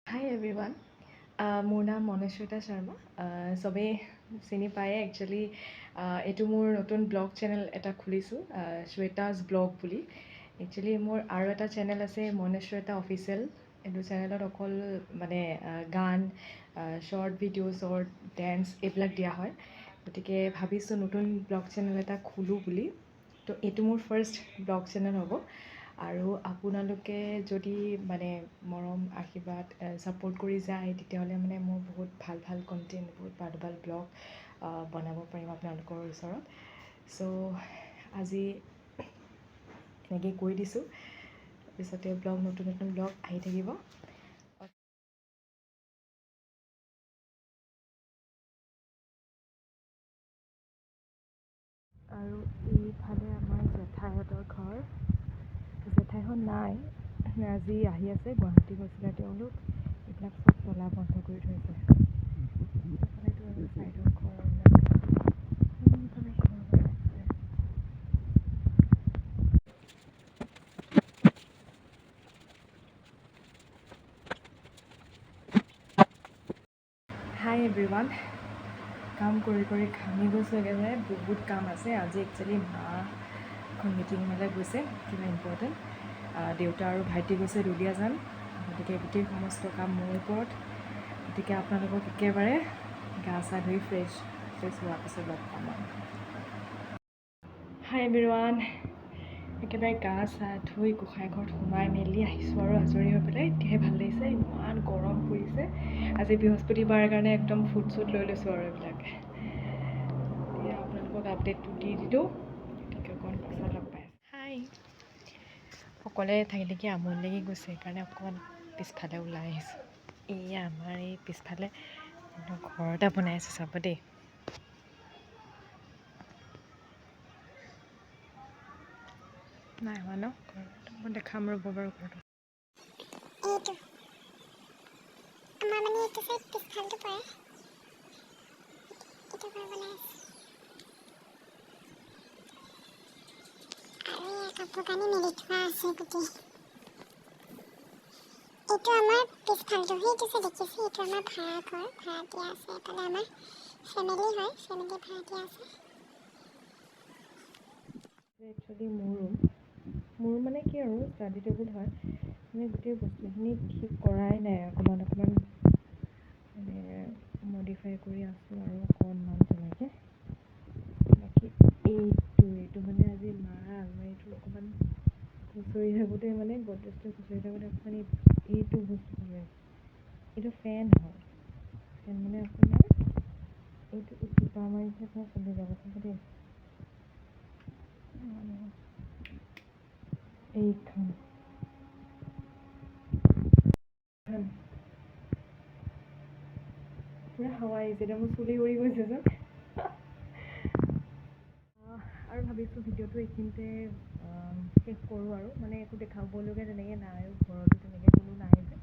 হাই everyone, মোৰ নাম মনস্বিতা শৰ্মা। চবেই চিনি পায়ে। একচুৱেলি এইটো মোৰ নতুন ব্লগ চেনেল এটা খুলিছোঁ, শ্বেতাজ ব্লগ বুলি। একচুৱেলি মোৰ আৰু এটা চেনেল আছে, মনস্বিতা অফিচিয়েল। এইটো চেনেলত অকল মানে গান, শ্বৰ্ট ভিডিঅ', শ্বৰ্ট ডেন্স এইবিলাক দিয়া হয়। গতিকে ভাবিছোঁ নতুন ব্লগ চেনেল এটা খোলোঁ বুলি। তো এইটো মোৰ ফাৰ্ষ্ট ব্লগ চেনেল হ'ব আৰু আপোনালোকে যদি মানে মৰম, আশীৰ্বাদ, ছাপোৰ্ট কৰি যায়, তেতিয়াহ'লে মানে মোৰ বহুত ভাল ভাল কণ্টেণ্ট, বহুত ভাল ভাল ব্লগ বনাব পাৰিম আপোনালোকৰ ওচৰত। চ' আজি এনেকৈ কৈ দিছোঁ, তাৰপিছতে ব্লগ, নতুন নতুন ব্লগ আহি থাকিব। আৰু এইফালে আমাৰ জেঠাইহঁতৰ ঘৰ। জেঠাইহঁত নাই, আজি আহি আছে, গুৱাহাটী গৈছিলে তেওঁলোক। এইবিলাক চব তলা বন্ধ কৰি থৈছে। এইফালেতো আৰু ছাইডৰ ঘৰ, এইফালে ঘৰ বনাইছে। হাই এভৰিৱান, কাম কৰি কৰি ঘামি গৈছোঁ একেবাৰে। বহুত কাম আছে আজি। একচুৱেলি মা এখন মিটিঙলৈ গৈছে, কিবা ইম্পৰ্টেণ্ট। দেউতা আৰু ভাইটি গৈছে দুলীয়াজান। গতিকে গোটেই সমস্ত কাম মোৰ ওপৰত। গতিকে আপোনালোকক একেবাৰে গা চা ধুই ফ্ৰেছ ফ্ৰেছ হোৱাৰ পিছত লগ পাম আৰু। হাই এভৰিৱান, একেবাৰে গা চা ধুই গোঁসাই ঘৰত সোমাই মেলি আহিছোঁ আৰু আজৰি হৈ পেলাই। এতিয়াহে ভাল লাগিছে, ইমান গৰম পৰিছে। আজি বৃহস্পতিবাৰ কাৰণে একদম ফুট চুট লৈ লৈছোঁ আৰু এইবিলাক। এতিয়া আপোনালোকক আপডেটটো দি দিলোঁ, গতিকে অকণমান পাছত লগ পাই আছোঁ। হাই, অকলে থাকি থাকি আমনি লাগি গৈছে, সেইকাৰণে অকণমান পিছফালে ওলাই আহিছোঁ। এয়া আমাৰ এই পিছফালে ঘৰ এটা বনাই আছোঁ, চাব দেই। নাই হোৱা ন ঘৰটো? মই দেখাম ৰ'ব বাৰু ঘৰটো। এইটো আমাৰ মানে এইটো চাইড পিছফালটো পৰে। এইটো ঘৰ বনাই আছে আৰু এয়া কাপোৰ কানি মেলি থোৱা আছে গোটেই। এইটো আমাৰ পিছফালটো, সেইটো যে দেখিছে এইটো আমাৰ ভাড়া ঘৰ, ভাড়া দিয়া আছে। এইফালে আমাৰ ফেমিলি হয়, ফেমিলি ভাড়া দিয়া আছে। একচুৱেলি মোৰ ৰুম, মোৰ মানে কি আৰু ষ্টাডি টেবুল হয়। মানে গোটেই বস্তুখিনি ঠিক কৰাই নাই, অকণমান অকণমান মানে মডিফাই কৰি আছোঁ আৰু অকণমান তেনেকৈ। বাকী এইটো মানে আজি মা আলমাৰিটো অকণমান খুচৰি থাকোঁতে, মানে গডৰেজটো খুচৰি থাকোঁতে অকণমান এইটো বস্তু পালে। এইটো ফেন হয়। ফেন মানে আপোনাৰ এইটো টিপা মাৰিছে, আপোনাৰ চলি যাব, চাব দেই। এইখন পূৰা হাৱা আহিছে, এতিয়া মোৰ চুলি উৰি গৈছে চব। আৰু ভাবিছোঁ ভিডিঅ'টো এইখিনিতে শেষ কৰোঁ আৰু মানে একো দেখাবলগীয়া তেনেকৈ নাই আৰু ঘৰতো তেনেকৈ কোনো নাই যে।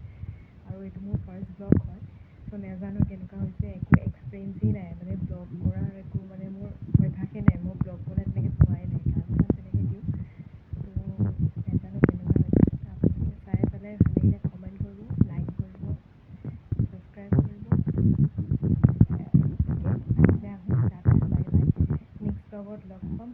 আৰু এইটো মোৰ ফাৰ্ষ্ট ব্লগ হয়, চ' নাজানো কেনেকুৱা হৈছে, একো এক্সপিৰিয়েঞ্চেই নাই। মানে ব্লগ কৰাৰ একো মানে মোৰ অভ্যাসেই নাই, মই ব্লগ বনাই তেনেকৈ পোৱাই নাই, গান চান তেনেকৈ দিওঁ। ত' নাজানো কেনেকুৱা হৈছে। আপোনালোকে চাই পেলাই ভাল লাগিলে কমেণ্ট কৰিব, লাইক কৰিব, ছাবস্ক্ৰাইব কৰিব। আজিলৈ আহোঁ, টাটা, বাই বাই। নেক্সট ব্লগত লগ পাম।